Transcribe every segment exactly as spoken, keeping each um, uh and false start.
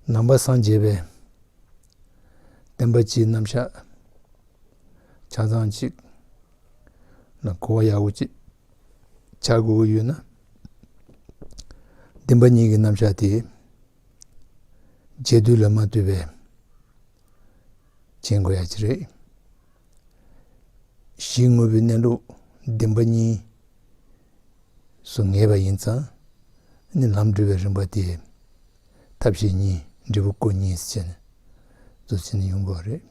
ནང་པ་སངས་རྒྱས་པའི་བསྟན་པ་སྤྱིའི་རྣམ་གཞག་ཆ་ཚང་ཅིག་ལ་གོ་བ་ཡག་པོ་ཅིག་ཆགས་དགོས་ཀྱི་ཡོད་ན། བདེན་པ་གཉིས་ཀྱི་རྣམ་གཞག་དེ་རྗེས་ཟློས་ལ་མ་ལྟོས་པའི་མཁྱེན་དགོས་ཡ་ཅིག་རེད། གཞི་དངོས་པོའི་གནས་ལུགས་བདེན་པ་གཉིས་སུ་ངེས་པ་ཡིན་ཙང་། ནི་ལམ་སྒྲུབ་པའི་རིམ་པ་དེ་ཐབས་ཤེས་གཉིས་འབྲས་བུ་སྐུ་གཉིས་ཟེར་ནས་འདུག་སེ་ནས་ཡོང་དགོས་རེད།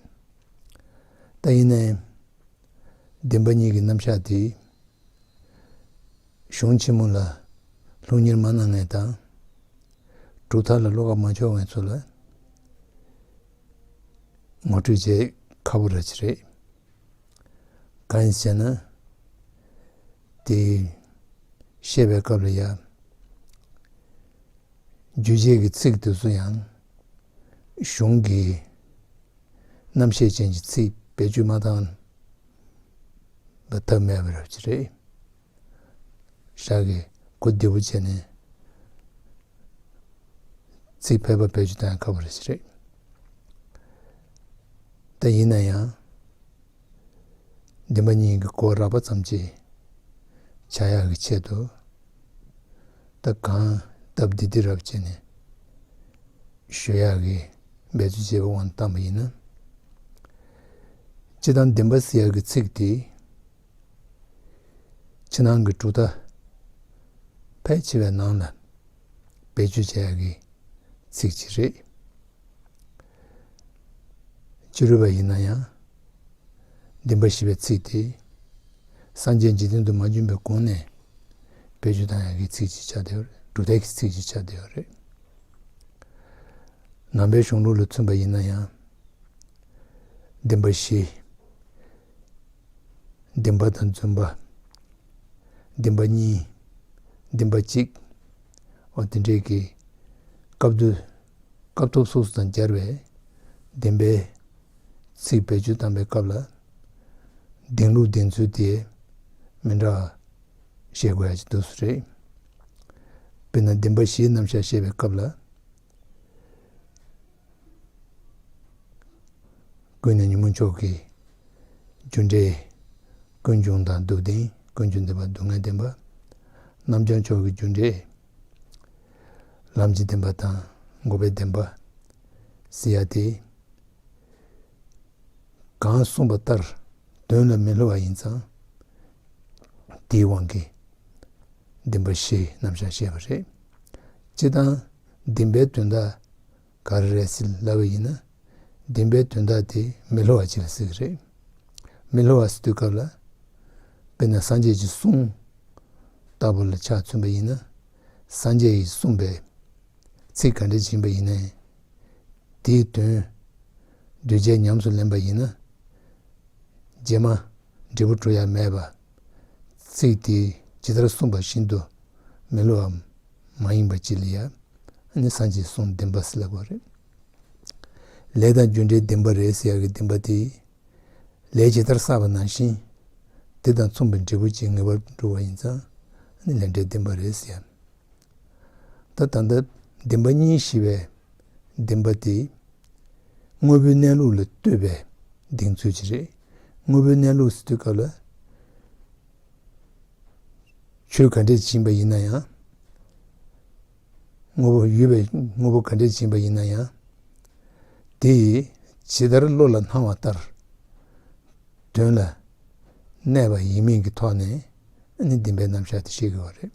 ད་ཡིན་ནའི་བདེན་པ་གཉིས་ཀྱི་རྣམ་གཞག་དེ་གཞུང་ཆེན་མོ་ལ་སློབ་གཉེར་མ་གནང་མཁན་དང་། གྲུབ་མཐའ་ལ་བློ་ཁ་མ་ཕྱོགས་མཁན་ཚོ་ལ་ངོ་སྤྲོད་བྱེད་ཁག་པོ་ར་ཅིག་རེད། གང་ཡིན་ཟེར་ན། དེ་བཤད་པའི་སྐབས་ལ་ཡ། རྒྱུད་བྱས་ཀྱི་ཚིག་དེ་ཚོ་ཡང་གཞུང་གི་རྣམ་བཤད་ཅན་གྱི་ཚིག་བེད་སྤྱོད་མ་བཏང་བ་ཐབས་མེད་པ་ར་ཅིག་རེད། ཞག་གི་གོ་བདེ་པོ་བྱས་ནས་ཚིག་ཕལ་པ་བེད་སྤྱོད་བཏང་ཡ་ཁག་པོ་རེད་ཟེར་རེད། ད་ཡིན་ན་ཡང་བདེན་པ་གཉིས་ཀྱི་གོ་རག་པ་ཙམ་གྱིས་བྱ་ཡག་གི་ཆེད་དུ། ད་གང་སྟབས་བདེ་བདེ་རབ་བྱས་ནས་ཞུ་ཡག་གི་འབད་རྩོལ་བྱས་པའི་དབང་དུ་བཏང་པ་ཡིན་ན། སྤྱིར་བཏང་བདེན་པ་ཟེར་ཡག་གི་ཚིག་དེ། ཕྱི་ནང་གི་གྲུབ་མཐའ་ཕལ་ཆེ་བའི་ནང་ལ་བེད་སྤྱོད་བྱ་ཡག་གི་ཚིག་ཅིག་རེད། སྤྱི་རོལ་པ་ཡིན་ན་ཡང་བདེན་པ་བཞི་པའི་ཚིག་དེ་སངས་རྒྱས་འཇིག་རྟེན་དུ་མ་བྱོན་པའི་གོང་ནས་བེད་སྤྱོད་བཏང་ཡག་གི་ཚིག་ཅིག་ཆགས་བསྡད་ཡོད་རེད། གྲུབ་མཐའ་གི་ཚིག་ཅིག་ཆགས་བསྡད་ཡོད་རེད། ནང་པའི་གཞུང་ལུགས་ལ་མཚོན་པ་ཡིན་ན་ཡང་། བདེན་པ་བཞི། བདེན་པ་དང་རྫུན་པ། བདེན་པ་གཉིས། བདེན་པ་གཅིག་འོ་དེ་འདྲས་ཀྱི་སྐབས་དུས་སྐབས་ཐོབ་སོ་སོ་དང་སྦྱར་བའི་བདེན་པའི་ཚིག་བེད་སྤྱོད་བཏང་པའི་སྐབས་ལ། བདེན་ལུགས་བདེན་ཚུལ་དེ་མི་འདྲ་བ་བཤད་དགོས་ཡ་ཅིག་འདུག་སེ་རེད། དཔེར་ན་བདེན་པ་བཞིའི་རྣམ་གཞག་བཤད་པའི་སྐབས་ལ། ཀུན་ནས་ཉོན་མོངས་ཕྱོགས་ཀྱི་རྒྱུ་འབྲས། ཀུན་འབྱུང་དང་སྡུག་བདེན། ཀུན་འབྱུང་བདེན་པ་སྡུག་བསྔལ་བདེན་པ། རྣམ་བྱང་ཕྱོགས་ཀྱི་རྒྱུ་འབྲས། ལམ་གྱི་བདེན་པ་དང་འགོག་པའི་བདེན་པ། ཟེར་ཡ་དེ། གང་གསུངས་པ་ལྟར་དོན་ལ་མི་སླུ་བ་ཡིན་ཙང་། དེའི་དབང་གིས་བདེན་པ་བཞིའི་རྣམ་གཞག་བཤད་པ་རེད། སྤྱིར་བཏང་བདེན་པའི་དོན་དག་ག་རེ་རེད་ཟེར་ལབ་པ་ཡིན་ན། བདེན་པའི་དོན་དག་དེ་མི་སླུ་བ་ཅིག་ལ་ཟེར་གྱི་རེད། མི་སླུ་བ་ཟེར་དུས་སྐབས་ལ། དཔེར་ན་སངས་རྒྱས་ཀྱི་གསུང་ལྟ་བུ་ལ་ཆ་མཚོན་པ་ཡིན་ན། སངས་རྒྱས་ཀྱིས་གསུངས་པའི་ཚིག་ག་འདྲ་ཅིག་ཡིན་པ་ཡིན་ནའི། དེའི་དོན་གདུལ་བྱས་ཉམས་སུ་ལེན་པ་ཡིན་ན། རྗེས་མ་འབྲས་བུ་འགྲུབ་ཡ་མེད་པ། ཚིག་དེས་ཇི་ལྟར་གསུངས་པ་བཞིན་དུ་མི་སླུ་བ་མ་ཡིན་པ་ཅིག་ལ་ཡ། ཨ་ནི་སངས་རྒྱས་གསུང་བདེན་པ་ཟེར་ལབ་དགོས་རེད། ལས་དང་རྒྱུ་འབྲས་བདེན་པ་རེད་ཟེར་ཡ་གི་བདེན་པ་དེ། ལས་ཇི་ལྟར་བསགས་པ་ནང་བཞིན། དེ་དང་མཚུངས་པའི་འབྲས་བུ་ཅིག་ངེས་པར་འགྲུབ་པ་ཡིན་ཙང་། ཨ་ནི་ལས་འབྲས་བདེན་པ་རེད་ཟེར་ཡ། ད་ད་ལྟ་བདེན་པ་གཉིས་ཞེས་པའི་བདེན་པ་དེ། དངོས་པོའི་གནས་ལུགས་ལ་ལྟོས་པའི་གདེང་ཚུལ་ཅིག་རེད། དངོས་པོའི་གནས་ལུགས་ཟེར་དུས་སྐབས་ལ། ཆོས་ག་འདྲས་ཅིག་ཡིན་པ་ཡིན་ན་ཡང་། དངོས་པོ་ཡོད་པའི་དངོས་པོ་ག་འདྲས་ཅིག་ཡིན་པ་ཡིན་ན་ཡང་། དེ་ཡིས་ཇི་ལྟར་བློ་ལ་སྣང་བ་ལྟར། དོན་ལ་གནས་པ་ཡིན་མིན་གྱི་ཐོག་ནས་ནི་བདེན་པའི་རྣམ་གཞག་དེ་བཤད་དགོས་པ་རེད།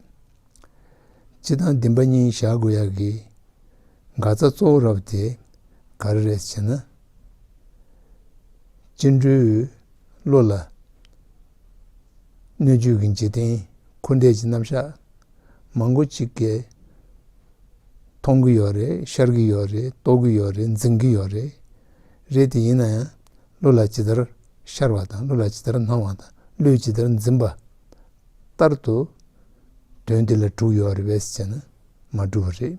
སྤྱིར་བཏང་བདེན་པ་གཉིས་བཞག་དགོས་ཡག་གི་འགག་རྩ་གཙོ་བོ་རབ་དེ་ག་རེ་རེད་ཟེར་ན། སྐྱེ་འགྲོའི་བློ་ལ་སྣོད་བཅུད་ཀྱི་འཇིག་རྟེན་འཁོར་འདས་ཀྱི་རྣམ་གཞག་མང་པོ་ཅིག་གིས་མཐོང་གི་ཡོད་རེད། ཤར་གྱི་ཡོད་རེད། རྟོགས་ཀྱི་ཡོད་རེད། འཛིན་གྱི་ཡོད་རེད། རེད་དེ་ཡིན་ན་ཡང་བློ་ལ་ཇི་ལྟར་ཤར་བ་དང་བློ་ལ་ཇི་ལྟར་སྣང་བ་དང་བློས་ཇི་ལྟར་འཛིན་པ་ལྟར་དུ་དོན་དེ་ལ་གྲུབ་ཡོད་རེད་པས་ཟེར་ན་མ་གྲུབ་པ་རེད།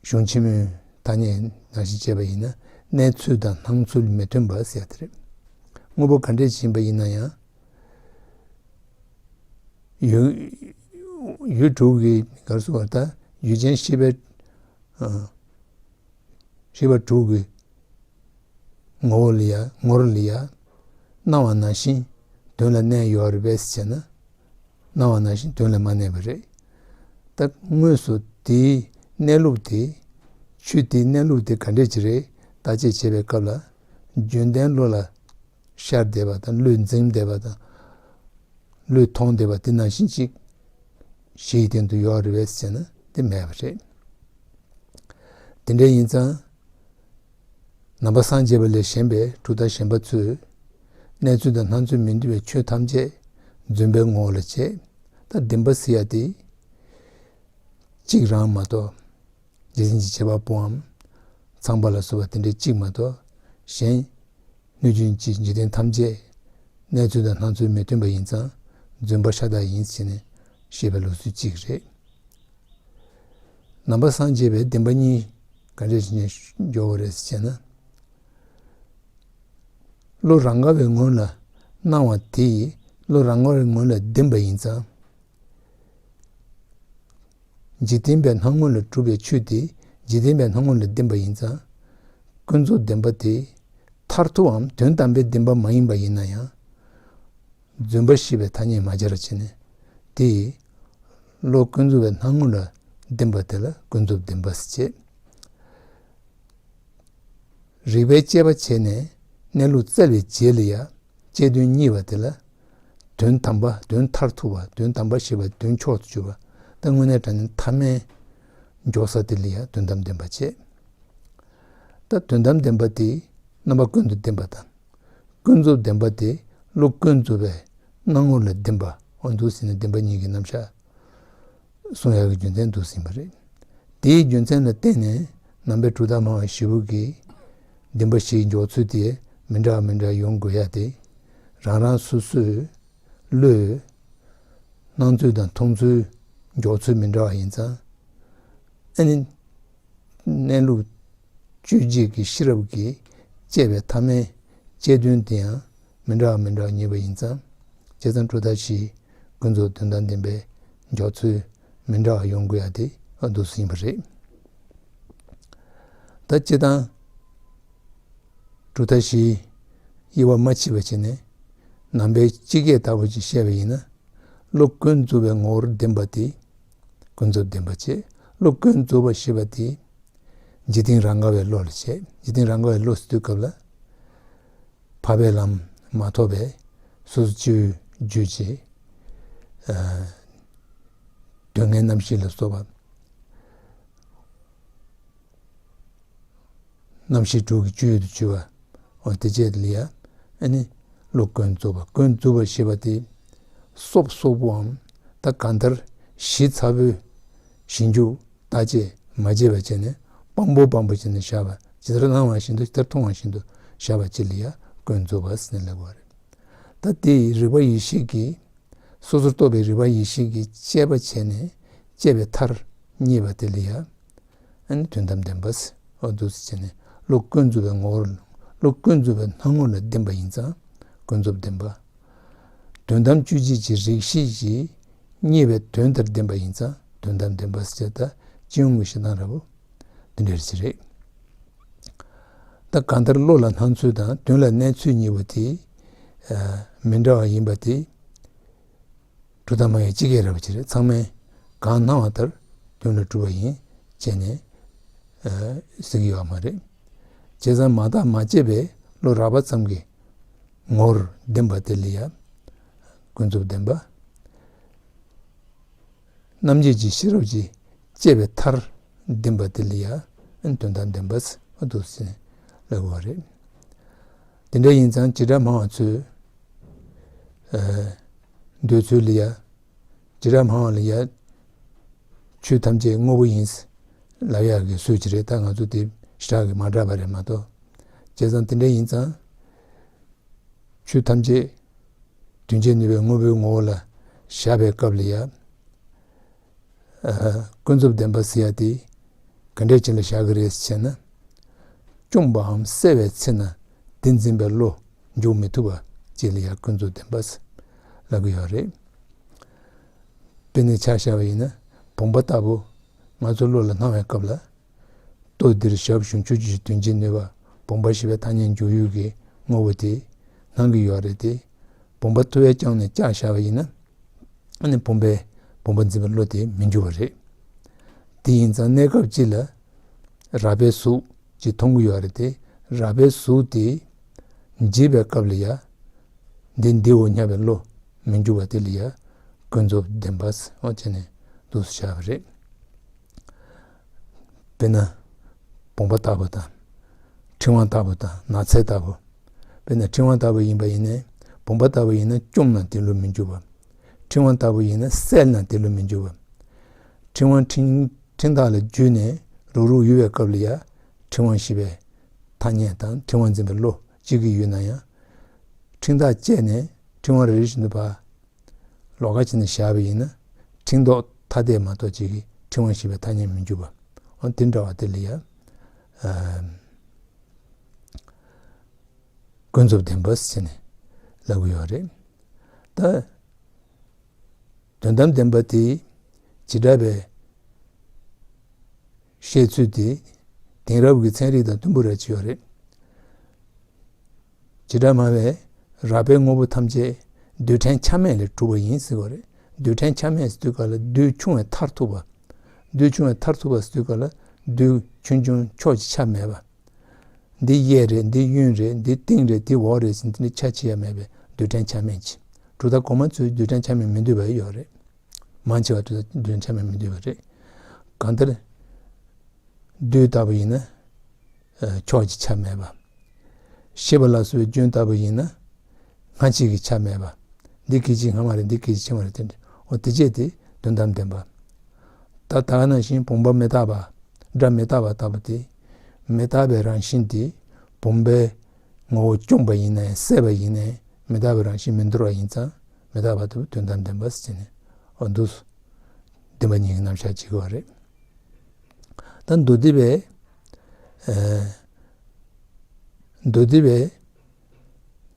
གཞུང་ཆེན་མོའི་ཐ་སྙད་ནང་བཞིན་བྱས་པ་ཡིན་ན་གནས་ཚུལ་དང་སྣང་ཚུལ་མི་མཐུན་པ་ཟེར་ཡ་དེ་རེད། དངོས་པོ་ག་འདྲས་ཡིན་པ་ཡིན་ན་ཡང་། ཡུལ་ཡུལ་དྲུག་གི་ག་རེ་ཟེར་བ་ད་ཡུལ་ཅན་ཤེས་པའི་ཨ་ ཤེས་པ་དྲུག་གི་ངོ་བོ་ལ་ཡ་ངོར་ལ་ཡ་སྣང་བ་ནང་བཞིན་དོན་ལ་གནས་ཡོད་རེད་པས་ཟེར་ན། སྣང་བ་ནང་བཞིན་དོན་ལ་མ་གནས་པ་རེད། ད་དངོས་སུ་དེའི་གནས་ལུགས་དེ། ཆོས་དེའི་གནས་ལུགས་དེ་ག་འདྲས་ཅིག་རེད་བརྟག་དཔྱད་བྱེད་པའི་སྐབས་ལ། རྒྱུན་ལྡན་བློ་ལ་ཤར་བསྡད་པ་དང་། བློས་འཛིན་བསྡད་པ་དང་། བློས་ཐོངས་བསྡད་པ་དེ་ནང་བཞིན་ཅིག་གཞི་ཡི་སྟེང་དུ་ཡོད་རེད་པས་ཟེར་ན་དེ་མེད་པ་རེད། དེ་འདྲ་ཡིན་ཙང་། ནང་པ་སངས་རྒྱས་པ་ལས་གཞན་པའི་གྲུབ་མཐའ་གཞན་པ་ཚོས་གནས་ཚུལ་དང་སྣང་ཚུལ་མི་མཐུན་པའི་ཆོས་ཐམས་ཅད་རྫུན་པའི་ངོ་བོ་ལ་བྱེད། ད་བདེན་པ་ཟེར་ཡ་དེ་གཅིག་རང་མ་གཏོགས། འཇིག་རྟེན་གྱི་བྱེད་པ་པོའམ་ཚངས་པ་ལ་སོགས་པ་དེ་འདྲའི་གཅིག་མ་གཏོགས་གཞན། སྣོད་བཅུད་ཀྱི་འཇིག་རྟེན་ཐམས་ཅད་གནས་ཚུལ་དང་སྣང་ཚུལ་མི་མཐུན་པ་ཡིན་ཙང་རྫུན་པ་ཤ་སྟག་ཡིན་ཟེར་ནས་བཤད་པའི་ལུགས་སྲོལ་གཅིག་རེད། ནང་པ་སངས་རྒྱས་པའི་བདེན་པ་གཉིས་ག་འདྲས་ཤིག་ནས་འཇོག་དགོས་རེད་ཟེར་ན། བློ་རང་ག་བའི་ངོས་ལ་སྣང་བ་དེ་ཡིས་བློ་རང་ག་བའི་ངོས་ལ་བདེན་པ་ཡིན་ཙང་། འཇིག་རྟེན་པའི་སྣང་ངོ་ལ་གྲུབ་པའི་ཆོས་དེ་འཇིག་རྟེན་པའི་སྣང་ངོ་ལ་བདེན་པ་ཡིན་ཙང་། ཀུན་རྫོབ་བདེན་པ་དེ་མཐར་ཐུག་འམ་དོན་དམ་པའི་བདེན་པ་མ་ཡིན་པ་ཡིན་ན་ཡང་། རྫུན་པ་ཞེས་པའི་ཐ་སྙད་མ་སྦྱར་བ་བྱས་ནས། དེ་ཡིས་བློ་ཀུན་རྫོབ་པའི་སྣང་ངོ་ལ་བདེན་པ་དེ་ལ་ཀུན་རྫོབ་བདེན་པ་ཟེར་བྱས། རིགས་པས་དཔྱད་པ་བྱས་ནས་གནས་ལུགས་བཙལ་བའི་རྗེས་ལ་ཡང་དཔྱད་དོན་རྙེད་པ་དེ་ལ། དོན་དམ་པ། དོན་མཐར་ཐུག་པ། དོན་དམ་པ་ཞེས་པ་དོན་མཆོག་ཏུ་གྱུར་པ། ད་དངོས་གནས་དྲང་གནས་ཐ་མའི་འཇོག་ས་དེ་ལ་ཡང་དོན་དམ་བདེན་པ་བྱས། ད་དོན་དམ་བདེན་པ་དེ་རྣམ་པ་ཀུན་ཏུ་བདེན་པ་དང་། ཀུན་རྫོབ་བདེན་པ་དེ་བློ་ཀུན་རྫོབ་པའི་སྣང་ངོ་ལ་བདེན་པ། འོ་འདུག་ཟེར་ནས་བདེན་པ་གཉིས་ཀྱི་རྣམ་གཞག་གསུང་ཡག་གི་རྒྱུ་མཚན་འདུག་ཟིན་པ་རེད། དེའི་རྒྱུ་མཚན་ལ་བརྟེན་ནས་ནང་པའི་གྲུབ་མཐའ་སྨྲ་བ་བཞི་པོ་གིས་བདེན་པ་བཞིའི་འཇོག་ཚུལ་དེ་མི་འདྲ་བ་མི་འདྲ་ཡོང་དགོས་ཡ་དེ། རང་རང་སོ་སོའི་བློས་སྣང་ཚུལ་དང་མཐོང་ཚུལ་འཇོག་ཚུལ་མི་འདྲ་བ་ཡིན་ཙང་། ཨ་ནི། གནས་ལུགས་དཔྱོད་བྱེད་ཀྱི་ཤེས་རབ་ཀྱིས་དཔྱད་པའི་ཐ་མའི་དཔྱད་དོན་དེ་ཡང་མི་འདྲ་བ་མི་འདྲ་བ་རྙེད་པ་ཡིན་ཙང་། བྱས་ཙང་གྲུབ་མཐའ་བཞིའི་ཀུན་རྫོབ་དོན་དམ་བདེན་པའི་འཇོག་ཚུལ་མི་འདྲ་བ་ཡོང་དགོས་ཡ་དེ་འདུག་ཟིན་པ་རེད། ད་སྤྱིར་བཏང་གྲུབ་མཐའ་བཞིའི་དབྱེ་བ་མ་ཕྱེ་བ་བྱས་ནས་ནང་པའི་སྤྱི་སྐད་ལྟ་བུ་ཅིག་བཤད་པ་ཡིན་ན། བློ་ཀུན་རྫོབ་པའི་ངོ་བོར་བདེན་པ་དེ་ཀུན་རྫོབ་བདེན་པ་བྱས། བློ་ཀུན་རྫོབ་པ་ཞེས་པ་དེ་འཇིག་རྟེན་རང་ག་བའི་བློ་ལ་བྱས། འཇིག་རྟེན་རང་ག་བའི་བློ་ཟེར་དུས་སྐབས་ལ། འཕགས་པའི་ལམ་མ་ཐོབ་པའི་སོ་སོ་སྐྱེ་བོའི་རྒྱུད་ཀྱི་ཨ་སྡུག་བསྔལ་རྣམ་ཤེས་ལ་སོགས་པ། རྣམ་ཤེས་དྲུག་གི་སྤྱོད་ཡུལ་དུ་གྱུར་པ། འོ་དེ་བཅས་ལ་ཡ། ཨ་ནི་བློ་ཀུན་རྫོབ་པ། ཀུན་རྫོབ་པ་ཞེས་པ་དེ་སོབ་སོབ་པོའམ། ད་གང་ལྟར་ཞིབ་ཚགས་པོའི་ཞིབ་འཇུག་བརྟག་དཔྱད་མ་བྱས་པ་བྱས་ནས་སྤང་པོ་སྤང་པོ་བྱས་ནས་བཞག་པ། ཇི་ལྟར་སྣང་བ་བཞིན་དུ་ཇི་ལྟར་མཐོང་བ་བཞིན་དུ་བཞག་པ་ཅིག་ལ་ཡ་ཀུན་རྫོབ་པ་ཟེར་ནས་ལབ་པ་རེད། ད་དེ་ཡི་རིག་པ་ཡེ་ཤེས་ཀྱིས། སོ་སོར་རྟོག་པའི་རིག་པ་ཡེ་ཤེས་ཀྱིས་དཔྱད་པ་བྱས་ནས་དཔྱད་པའི་མཐར་རྙེད་པ་དེ་ལ་ཡ། ཨ་ནི་དོན་དམ་བདེན་པ་ཟེར། འོ་འདུག་སེ་བྱས་ནས་བློ་ཀུན་རྫོབ་པའི་ངོ་བོར། བློ་ཀུན་རྫོབ་པའི་སྣང་ངོ་ལ་བདེན་པ་ཡིན་ཙང་ཀུན་རྫོབ་བདེན་པ། དོན་དམ་དཔྱོད་བྱེད་ཀྱི་རིགས་ཤེས་ཀྱིས་རྙེད་པའི་དོན་ལྟར་བདེན་པ་ཡིན་ཙང་དོན་དམ་བདེན་པ་ཟེར། ད་སྤྱི་ཡོངས་ཀྱི་བཤད་སྟངས་འདྲ་པོ་འདི་འདྲ་ཞིག་རེད། ད་གང་ལྟར་བློ་ལ་སྣང་ཚུལ་དང་དོན་ལ་གནས་ཚུལ་གཉིས་པོ་དེ་མི་འདྲ་བ་ཡིན་པ་དེ། གྲུབ་མཐའ་སྨྲ་བའི་སྤྱི་སྐད་རེད་པ་ཅིག་རེད། ཚང་མས་གང་སྣང་བ་ལྟར་དོན་ལ་གྲུབ་པ་ཡིན་བྱས་ནས་ཟེར་གྱི་ཡོད་མ་རེད། བྱས་ཙང་མ་བརྟགས་མ་དཔྱད་པའི་བློ་རགས་པ་ཙམ་གྱི་ངོར་བདེན་པ་དེ་ལ་ཡ་ཀུན་རྫོབ་བདེན་པ། རྣམ་འབྱེད་ཀྱི་ཤེས་རབ་ཀྱིས་དཔྱད་པའི་མཐར་བདེན་པ་དེ་ལ་ཡ་དོན་དམ་བདེན་པ་ཟེར་འདུག་ཟེར་ལབ་དགོས་པ་རེད། དེ་འདྲ་ཡིན་ཙང་བྱེ་བྲག་སྨྲ་བ་ཚོས་ཨ་འདོད་ཚུལ་ལ་ཡ། བྱེ་བྲག་སྨྲ་བ་ལ་ཡ། ཆོས་ཐམས་ཅད་དངོས་པོ་ཡིན་ལབ་ཡག་གི་སྲོལ་ཅིག་རེད། ད་ང་ཚོ་དེ་ཞེ་དྲག་གི་མ་འདྲ་བ་རེད་མ་གཏོགས། བྱས་ཙང་དེ་འདྲ་ཡིན་ཙང་། ཆོས་ཐམས་ཅད་དོན་བྱེད་ནུས་པའི་དངོས་པོའི་ངོ་བོ་ལ་བཞག་པའི་སྐབས་ལ་ཡ། ཨ་ཀུན་རྫོབ་བདེན་པ་ཟེར་ཡ་དེ་ག་འདྲས་ཅིག་ལ་བཞག་གི་རེད་ཟེར་ན། བཅོམ་པའམ་བསལ་བའི་ཚེ་ན་དེ་འཛིན་པའི་བློ་འཇུག་མི་ཐུབ་པ་ཅིག་ལ་ཡ་ཀུན་རྫོབ་བདེན་པ་ཟེར་ལབ་ཀྱི་ཡོད་རེད། དཔེར་ན་ཆ་བཞག་པ་ཡིན་ན་བུམ་པ་ལྟ་བུ་ང་ཚོ་བློ་ལ་སྣང་བའི་སྐབས་ལ། ལྟོ་འདིར་ཞབས་ཞུམ་ཆུ་སྐྱོར་གྱི་དོན་བྱེད་ནུས་པ་བུམ་པ་ཞེས་པའི་ཐ་སྙད་འཇུག་ཡུལ་གྱི་དངོས་པོ་དེ་སྣང་གི་ཡོད་རེད་དེ། བུམ་པ་ཐུ་བས་བརྐྱངས་ནས་བཀྱགས་བཞག་པ་ཡིན་ན། ཨ་ནི་བུམ་པའི་བུམ་པ་འཛིན་པའི་བློ་དེ་མི་འཇུག་པ་རེད། དེ་ཡིན་ཙང་གནས་སྐབས་གཅིག་ལ་རགས་པའི་གཟུགས་ཅིག་མཐོང་གི་ཡོད་རེད་དེ། རགས་པའི་གཟུགས་དེ་འཇིག་པའི་སྐབས་ལ་ཡ། འདི་འདིའོ་སྙམ་པའི་བློ་མི་འཇུག་པ་དེ་ལ་ཡ། ཀུན་རྫོབ་བདེན་པ་ཟེར་བ་བྱས་ནས་འདུག་སེ་བཞག་པ་རེད། དཔེར་ན། བུམ་པ་ལྟ་བུ་དང་། ཕྲེང་བ་ལྟ་བུ་དང་ནགས་ཚལ་ལྟ་བུ། དཔེར་ན་ཕྲེང་བ་ལྟ་བུ་ཡིན་པ་ཡིན་ནའི་བུམ་པ་ལྟ་བུ་ཡིན་ན་བཅོམ་ན་དེ་བློ་མི་འཇུག་པ། ཕྲེང་བ་ལྟ་བུ་ཡིན་ན་བསལ་ན་དེ་བློ་མི་འཇུག་པ། ཕྲེང་བ་ཕྲེང་ཕྲེང་ཐག་ལ་འཇུས་ནས་རུག་རུག་ཡུར་བའི་སྐབས་ལ་ཡ། ཕྲེང་བ་ཞེས་པའི་ཐ་སྙད་དང་ཕྲེང་བ་འཛིན་པའི་བློ་གཅིག་གི་ཡུལ་ན་ཡང་། ཕྲེང་ཐག་བཅད་ནས་ཕྲེང་བ་རེ་རེ་བཞིན་དུ་ཕར་ལོགས་ཀ་བྱས་ནས་བཞག་པ་ཡིན་ན། ཕྲེང་རྡོག་ཐ་དད་མ་གཏོགས་གཅིག་གིས་ཕྲེང་བ་ཞེས་པའི་ཐ་སྙད་མི་འཇུག་པ། འོ་དེ་འདྲ་བ་དེ་ལ་ཡ། ཨ། ཀུན་རྫོབ་བདེན་པ་ཟེར་ནས་ལབ་ཀྱི་ཡོད་རེད། ད། དོན་དམ་བདེན་པ་དེ་བྱེ་བྲག་པའི་བཤད་ཚུལ་དེ་དེང་རབས་ཀྱི་ཚན་རིག་དང་མཐུན་པོ་རེད་ཅེས་ཡོད་རེད། བྱེ་བྲག་སྨྲ་བས་རགས་པའི་དངོས་པོ་ཐམས་ཅད་རྡུལ་ཕྲན་ཆ་མེད་ལས་གྲུབ་པ་ཡིན་ཟེར་བ་རེད། རྡུལ་ཕྲན་ཆ་མེད་ཟེར་དུས་སྐབས་ལ་རྡུལ་ཆུང་བས་མཐར་ཐུག་པ། རྡུལ་ཆུང་བས་མཐར་ཐུག་པ་ཟེར་དུས་སྐབས་ལ་རྡུལ་ཆུང་ཆུང་ཕྱོགས་ཀྱི་ཆ་མེད་པ། འདི་གཡས་རེད། འདི་གཡོན་རེད། འདི་སྟེང་རེད། འདི་འོག་རེད་ཟེར་འདི་འདྲ་ཆ་ཕྱེ་ཡ་མེད་པའི་རྡུལ་ཕྲན་ཆ་མེད་ཅིག་གྲུབ་མཐའ་གོང་མ་ཚོས་རྡུལ་ཕྲན་ཆ་མེད་མི་འདོད་པ་ཡོད་རེད། མང་ཆེ་བ་དེ་རྡུལ་ཕྲན་ཆ་མེད་མི་འདོད་པ་རེད། གང་ལྟར། རྡུལ་ལྟ་བུ་ཡིན་ན། ཨ། ཕྱོགས་ཀྱི་ཆ་མེད་པ། ཤེས་པ་ལ་སོགས་པའི་སྐྱོན་ལྟ་བུ་ཡིན་ན། སྔ་ཕྱི་གི་ཆ་མེད་པ། འདི་སྐད་ཅིག་སྔ་མ་རེད། འདི་སྐད་ཅིག་ཕྱི་མ་རེད། དེ་འདྲ། འོ་དེ་བྱས་ཏེ་དོན་དམ་བདེན་པ། ད་ད་ག་ནང་བཞིན་བུམ་པ་མི་རྟག་པ། སྒྲ་མི་རྟག་པ་ལྟ་བུ་དེ། མི་རྟག་པའི་རང་བཞིན་དེ་བུམ་པའི་ངོ་བོ་བཅོམ་པ་ཡིན་ནའི་བསལ་བ་ཡིན་ནའི་མི་རྟག་པའི་རང་བཞིན་མི་འདོར་བ་ཡིན་ཙང་མི་རྟག་པ་ལྟ་བུ་དོན་དམ་བདེན་པ་ཟེར་ནས་འོ་འདུག་བདེན་པ་གཉིས་ཀྱི་རྣམ་གཞག་བྱེད་དགོས་པ་རེད། ད་མདོ་སྡེ་པས། ཨ། མདོ་སྡེ་པས་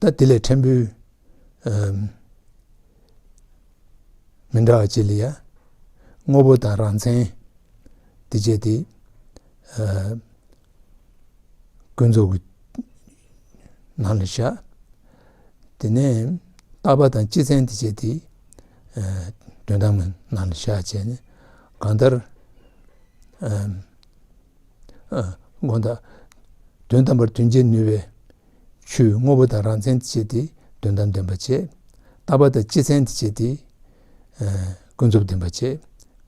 ད་དེ་ལས་ཕྲན་བུ། ཨ། མི་འདྲ་བ་ཅིག་ལ་ཡ། དངོས་པོ་དང་རང་མཚན་དེ་བྱས་ཏེ། ཨ། ཀུན་རྫོབ་ཀྱི་ནང་ལ་བཞག་དེ་ནས་རྟག་པ་དང་སྤྱི་མཚན་དེ་བྱས་ཏེ། ཨ། དོན་དམ་གྱི་ནང་ལ་བཞག་བྱས་ནས་གང་ལྟར། ཨ། ཨ། དགོངས་དག་དོན་དམ་པར་དོན་བྱེད་ནུས་པའི་ཆོས་དངོས་པོ་དང་རང་མཚན་དེ་བྱས་ཏེ་དོན་དམ་བདེན་པ་བྱས། རྟག་པ་དང་སྤྱི་མཚན་དེ་བྱས་ཏེ། ཨ། ཀུན་རྫོབ་བདེན་པ་བྱས།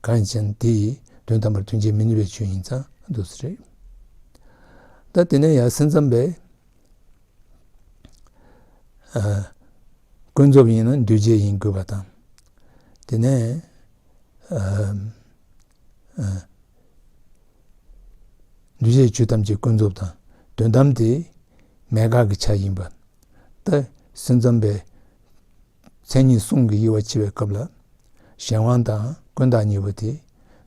གང་ཡིན་ཅེ་ན་དེ་ཡིས་དོན་དམ་པར་དོན་བྱེད་མི་ནུས་པའི་ཆོས་ཡིན་ཙང་འདུག་ས་རེད། ད་དེ་ནས་ཡང་སེམས་ཙམ་པས། ཨ། ཀུན་རྫོབ་ཡིན་ན་འདུས་བྱས་ཡིན་དགོས་པ་དང་། དེ་ནས། ཨ། ཨ། འདུས་བྱས་ཆོས་ཐམས་ཅད་ཀུན་རྫོབ་དང་དོན་དམ་དེ་མེད་དགག་གི་ཆ་ཡིན་པ། ད་སེམས་ཙམ་པའི་མཚན་ཉིད་གསུམ་གྱི་དབྱེ་བ་ཕྱེ་བའི་སྐབས་ལ་གཞན་དབང་དང་ཀུན་བཏགས་གཉིས་པོ་དེ་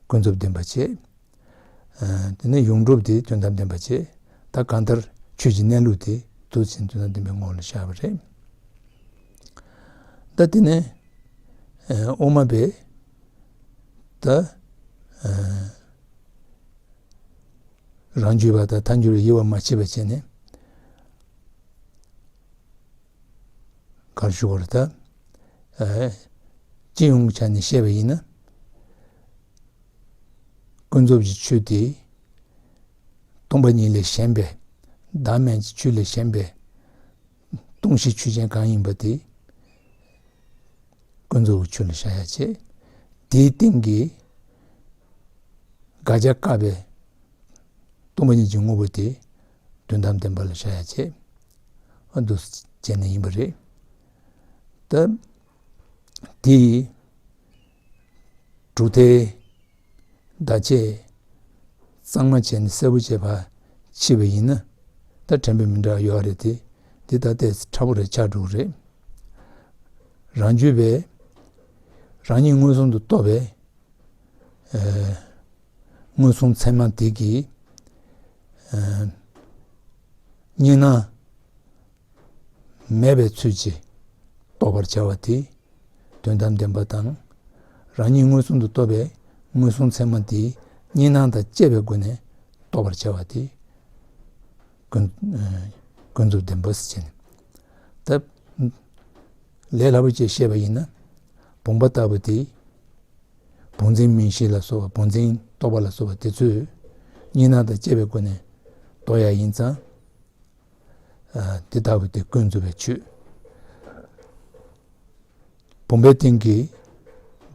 ཀུན་རྫོབ་བདེན་པ་བྱས། ཨ། དེ་ནས་ཡོངས་གྲུབ་དེ་དོན་དམ་བདེན་པ་བྱས། ད་གང་ལྟར་ཆོས་ཀྱི་གནས་ལུགས་དེ་འདུག་ཟེར་དོན་དམ་བདེན་པའི་ངོ་ལ་བཞག་པ་རེད། ད་དེ་ནས། ཨ། དབུ་མ་པས་ད། ཨ། རང་རྒྱུད་པ་དང་ཐལ་འགྱུར་བའི་དབྱེ་བ་མ་ཕྱེ་བ་བྱས་ནས། ག་རེ་ཞུ་དགོས་རེད་ད། ཨ། སྤྱི་ཡོངས་ཀྱི་ཆ་ནས་བཤད་པ་ཡིན་ན། ཀུན་རྫོབ་ཀྱི་ཆོས་དེ། སྟོང་པ་ཉིད་ལས་གཞན་པའི། བདག་མེད་ཀྱི་ཆོས་ལས་གཞན་པའི། སྟོང་ཞི་ཆོས་ཅན་གང་ཡིན་པ་དེ། ཀུན་རྫོབ་ཀྱི་ཆོས་ལ་བཞག་ཡ་བྱས། དེའི་སྟེང་གི་དགག་བྱ་བཀག་པའི་སྟོང་པ་ཉིད་ཀྱི་དངོས་པོ་དེ་དོན་དམ་བདེན་པ་ལ་བཞག་ཡ་བྱས། ཨ། འདུག་བྱས་ནས་ཡིན་པ་རེད། ད་དེ་ཡི་གྲུབ་མཐའི་བརྡ་ཆད་གཙང་མ་བྱས་ནས་གསལ་པོ་བྱས་པ་ཕྱེ་བ་ཡིན་ན། ད་ཕྲན་བུ་མི་འདྲ་བ་ཡོད་རེད་དེ། འདི་ད་ལྟས་ཕྲ་བོ་རེ་ཆགས་འགྲོ་གི་རེད། རང་རྒྱུད་པས་རང་ཉིད་མངོན་སུམ་དུ་རྟོགས་པའི། ཨ། མངོན་སུམ་ཚད་མ་དེ་གིས། ཨ། གཉིས་སྣང་མེད་པའི་ཚུལ་གྱིས་རྟོགས་པར་བྱ་བ་དེ་དོན་དམ་བདེན་པ་དང་། རང་ཉིད་མངོན་སུམ་དུ་རྟོགས་པའི་མངོན་སུམ་ཚད་མ་དེ་གཉིས་སྣང་དང་བཅས་པའི་སྒོ་ནས་ རྟོགས་པར་བྱ་བ་དེ་ཀུན་ཀུན་རྫོབ་བདེན་པ་ཟེར་བྱས་ནས། ད་ལས་སླ་པོ་བྱས་བཤད་པ་ཡིན་ན། བུམ་པ་ལྟ་བུ་དེ། བུམ་འཛིན་མིང་གཞི་ལ་སོགས་པ། བུམ་འཛིན་རྟོག་པ་ལ་སོགས་པ་དེ་ཚོས་གཉིས་སྣང་དང་བཅས་པའི་སྒོ་ནས་རྟོགས་ཡ་ཡིན་ཙང་། ཨ། དེ་ལྟ་བུ་དེ་ཀུན་རྫོབ་པའི་ཆོས། བུམ་པའི་སྟེང་གི་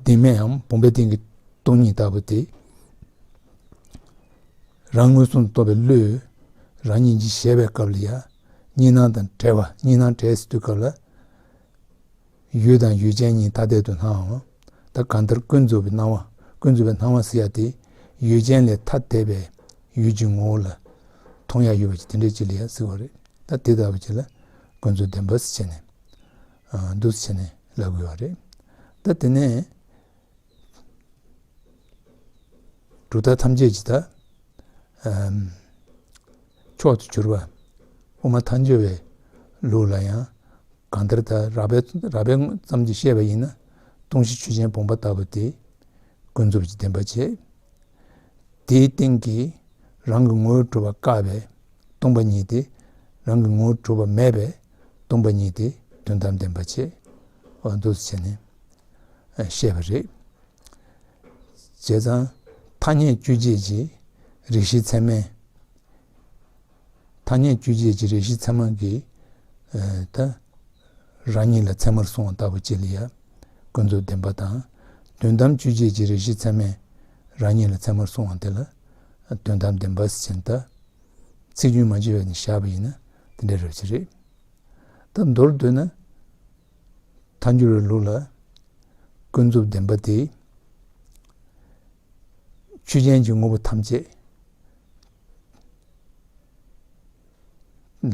བདེན་མེད་འམ་བུམ་པའི་སྟེང་གི་སྟོང་ཉིད་ལྟ་བུ་དེ། རང་མངོན་སུམ་དུ་རྟོགས་པའི་བློས་རང་ཉིད་ཀྱིས་གཞལ་བའི་སྐབས་ལ་ཡང་གཉིས་སྣང་དང་བྲལ་བ། གཉིས་སྣང་བྲལ་ཟེར་དུས་སྐབས་ལ། ཡུལ་དང་ཡུལ་ཅན་གཉིས་ཐ་དད་དུ་སྣང་བའམ། ད་གང་ལྟར་ཀུན་རྫོབ་པའི་སྣང་བ། ཀུན་རྫོབ་པའི་སྣང་བ་ཟེར་ཡ་དེ་ཡུལ་ཅན་ལས་ཐ་དད་པའི་ཡུལ་གྱི་ངོ་བོ་ལ་མཐོང་ཡ་ཡོད་པ་ཅིག་དེ་འདྲ་ཅིག་ལ་ཡང་ཟེར་བ་རེད། ད་དེ་ལྟ་བུ་ཅིག་ལ་ཀུན་རྫོབ་བདེན་པ་ཟེར་བྱས་ནས། ཨ། འདུག་སེ་བྱས་ནས་ལབ་དགོས་པ་རེད། ད་དེ་ནས་གྲུབ་མཐའ་ཐམས་ཅད་ཀྱི་ད། ཨམ། མཆོག་ཏུ་གྱུར་པ་དབུ་མ་ཐལ་འགྱུར་བའི་ལུགས་ལ་ཡང་། གང་ལྟར་ད་རགས་པའི་རགས་པའི་ཙམ་གྱིས་བཤད་པ་ཡིན་ན། སྟོང་གཞི་ཆོས་ཅན་བུམ་པ་ལྟ་བུ་དེ་ཀུན་རྫོབ་ཀྱི་བདེན་པ་བྱས། དེའི་སྟེང་གི་རང་གི་ངོ་བོས་གྲུབ་པ་བཀག་པའི་སྟོང་པ་ཉིད་དེ། རང་གི་ངོ་བོས་གྲུབ་པ་མེད་པའི་སྟོང་པ་ཉིད་དེ་དོན་དམ་བདེན་པ་བྱས། འོ་འདུག་སེ་བྱས་ནས་བཤད་པ་རེད། བྱས་ཙང་ཐ་སྙད་དཔྱོད་བྱེད་ཀྱི་རེག་བྱའི་ཚད་མས། ཐ་སྙད་དཔྱོད་བྱེད་ཀྱི་རེག་བྱའི་ཚད་མ་གིས། ཨ། ད་རང་ཉིད་ལ་ཚད་མར་སོང་བ་ལྟ་བུ་ཅིག་ལ་ཡང་ཀུན་རྫོབ་བདེན་པ་དང་། དོན་དམ་དཔྱོད་བྱེད་ཀྱི་རེག་བྱའི་ཚད་མས་རང་ཉིད་ལ་ཚད་མར་སོང་བ་དེ་ལ་དོན་དམ་བདེན་པ་ཟེར་བྱས་ནས། ད་ཚིག་རྒྱུན་མ་བརྗེས་པ་ནས་བཞག་པ་ཡིན་ན་དེ་འདྲ་རེད་པ་ཅིག་རེད། ད་མདོར་བསྡུས་ན། ཐལ་འགྱུར་བའི་ལུགས་ལ་ཀུན་རྫོབ་བདེན་པ་དེ་ཆོས་ཅན་གྱི་དངོས་པོ་ཐམས་ཅད་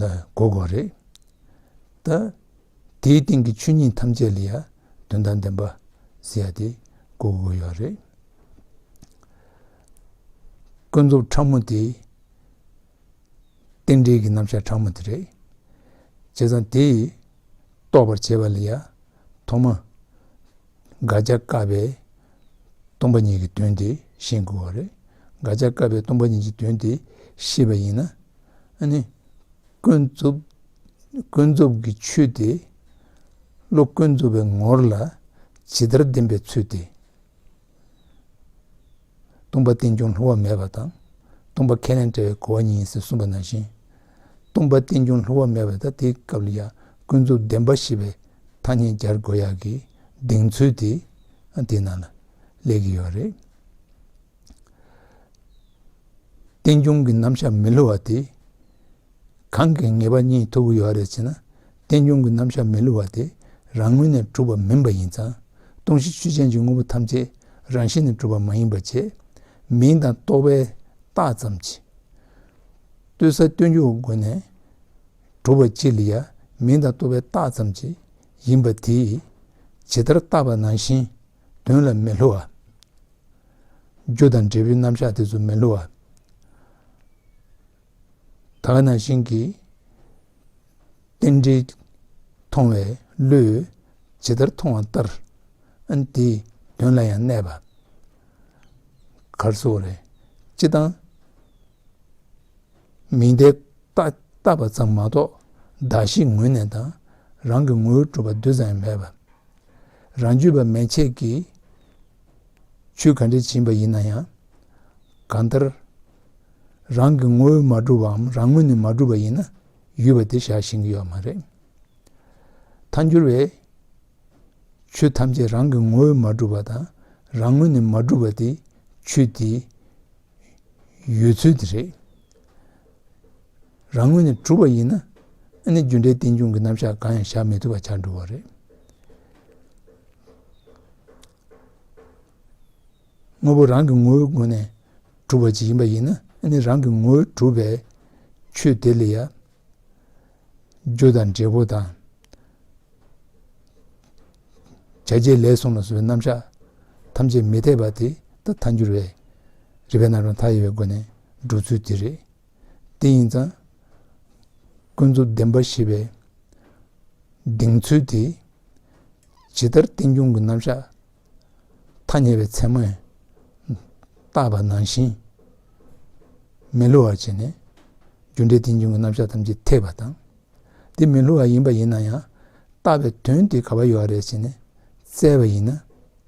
ལ་གོ་དགོས་རེད། ད་དེའི་སྟེང་གི་ཆོས་ཉིད་ཐམས་ཅད་ལ་ཡང་དོན་དམ་བདེན་པ་ཟེར་ཡ་དེ་གོ་དགོས་ཡོད་རེད། ཀུན་རྫོབ་ཕྲ་མོ་དེ། རྟེན་འབྲེལ་གྱི་རྣམ་གཞག་ཕྲ་མོ་དེ་རེད། བྱས་ཙང་དེ་རྟོགས་པར་བྱེད་པ་ལ་ཡང་ཐོག་མ་དགག་བྱ་བཀག་པའི་སྟོང་པ་ཉིད་ཀྱི་དོན་དེ་ཤེས་དགོས་པ་རེད། དགག་བྱ་བཀག་པའི་སྟོང་པ་ཉིད་ཀྱི་དོན་དེ་ཤེས་པ་ཡིན་ན། ཨ་ནི་ཀུན་རྫོབ། ཀུན་རྫོབ་ཀྱི་ཆོས་དེ་བློ་ཀུན་རྫོབ་པའི་ངོར་ལ་ཇི་ལྟར་བདེན་པའི་ཚུལ་དེ། སྟོང་པ་རྟེན་འབྱུང་བསླུ་བ་མེད་པ་དང་། སྟོང་པ་ཁས་ལེན་བྲལ་བའི་གོ་བ་ཉིད་ཟེར་གསུངས་པ་ནང་བཞིན། སྟོང་པ་རྟེན་འབྱུང་བསླུ་བ་མེད་པ་དང་། དེའི་སྐབས་ལ་ཡང་ཀུན་རྫོབ་བདེན་པ་ཞེས་པའི་ཐ་སྙད་སྦྱར་དགོས་ཡག་གི་གདེང་ཚོད་དེ་དེའི་ནང་ལ་སླེབས་ཀྱི་ཡོད་རེད། རྟེན་འབྱུང་གི་རྣམ་གཞག་མི་བསླུ་བ་དེ། གང་གིས་ངེས་པ་རྙེད་ཐུབ་ཀྱི་ཡོད་རེད་ཅེ་ན། རྟེན་འབྱུང་གི་རྣམ་གཞག་མི་བསླུ་བ་དེ་རང་ངོས་ནས་གྲུབ་པ་མིན་པ་ཡིན་ཙང་། སྟོང་གཞི་ཆོས་ཅན་གྱི་དངོས་པོ་ཐམས་ཅད་རང་བཞིན་ནས་གྲུབ་པ་མ་ཡིན་པ་བྱས། མིང་དང་རྟོག་པའི་རྟགས་ཙམ་གྱིས། ལྟོས་ས་ལྟོས་འཇོག་གི་སྒོ་ནས་གྲུབ་པ་ཅིག་ལ་ཡང་མིང་དང་རྟོག་པའི་རྟགས་ཙམ་གྱིས་ཡིན་པ་དེ་ཇི་ལྟར་བཏགས་པ་ནང་བཞིན་དོན་ལ་མི་བསླུ་བ། རྒྱུ་དང་འབྲས་བུའི་རྣམ་གཞག་དེ་ཚོ་མི་བསླུ་བ། ད་ག་ནང་བཞིན་གྱི་རྟེན་འབྲེལ་མཐོང་བའི་བློས་ཇི་ལྟར་མཐོང་བ་ལྟར། ཨ་ནི་དེའི་དོན་ལ་ཡང་གནས་པ། ག་རེ་ཟེར་དགོས་རེད། སྤྱིར་བཏང་མིང་དེ་བཏགས་བཏགས་པ་ཙམ་མ་གཏོགས། གདགས་གཞི་ངོས་ནས་དང་རང་གི་ངོ་བོས་གྲུབ་པ་རྡུལ་ཙམ་ཡང་མེད་པ། རང་རྒྱུད་པ་མན་ཆད་ཀྱིས་ཆོས་ག་འདྲ་ཡིན་པ་ཡིན་ན་ཡང་། གང་ལྟར་རང་གི་ངོ་བོས་མ་གྲུབ་པའམ་རང་ངོས་ནས་མ་གྲུབ་པ་ཡིན་ན་ཡུལ་པ་དེ་བཞག་ཤེས་ཀྱི་ཡོད་མ་རེད། ཐལ་འགྱུར་བས་ཆོས་ཐམས་ཅད་རང་གི་ངོ་བོས་མ་གྲུབ་པ་དང་རང་ངོས་ནས་མ་གྲུབ་པ་དེ་ཆོས་དེའི་ཡོད་ཚུལ་དེ་རེད། རང་ངོས་ནས་གྲུབ་པ་ཡིན་ན། ཨ་ནི་རྒྱུ་འབྲས་རྟེན་འབྱུང་གི་རྣམ་གཞག་གང་ཡང་བཞག་མི་ཐུབ་པ་ཆགས་འགྲོ་བ་རེད། དངོས་པོ་རང་གི་ངོ་བོའི་སྒོ་ནས་གྲུབ་པ་ཅིག་ཡིན་པ་ཡིན་ན། ཨ་ནི་རང་གི་ངོ་བོས་གྲུབ་པའི་ཆོས་དེ་ལ་ཡང་རྒྱུ་དང་འབྲས་བུ་དང་། བྱ་བྱེད་ལས་གསུམ་ལ་སོགས་པའི་རྣམ་གཞག་ཐམས་ཅད་མི་འཐད་པ་དེ། ད་ཐལ་འགྱུར་བས་རིགས་པའི་རྣམ་གྲངས་མཐའ་ཡས་པའི་སྒོ་ནས་སྒྲུབ་ཚུལ་དེ་རེད། དེ་ཡིན་ཙང་ཀུན་རྫོབ་བདེན་པ་ཞེས་པའི་གདེང་ཚོད་དེ་ཇི་ལྟར་རྟེན་འབྱུང་གི་རྣམ་གཞག་ཐ་སྙད་པའི་ཚད་མས་བཏགས་པ་ནང་བཞིན་ མི་བསླུ་བར་བྱས་ནས་རྒྱུ་འབྲས་རྟེན་འབྱུང་གི་རྣམ་གཞག་ཐམས་ཅད་ཐེག་པ་དང་། དེ་མི་བསླུ་བ་ཡིན་པ་ཡིན་ན་ཡང་བཏགས་པའི་དོན་དེ་ག་པར་ཡོད་རེད་ཟེར་ནས་བཙལ་བ་ཡིན་ན་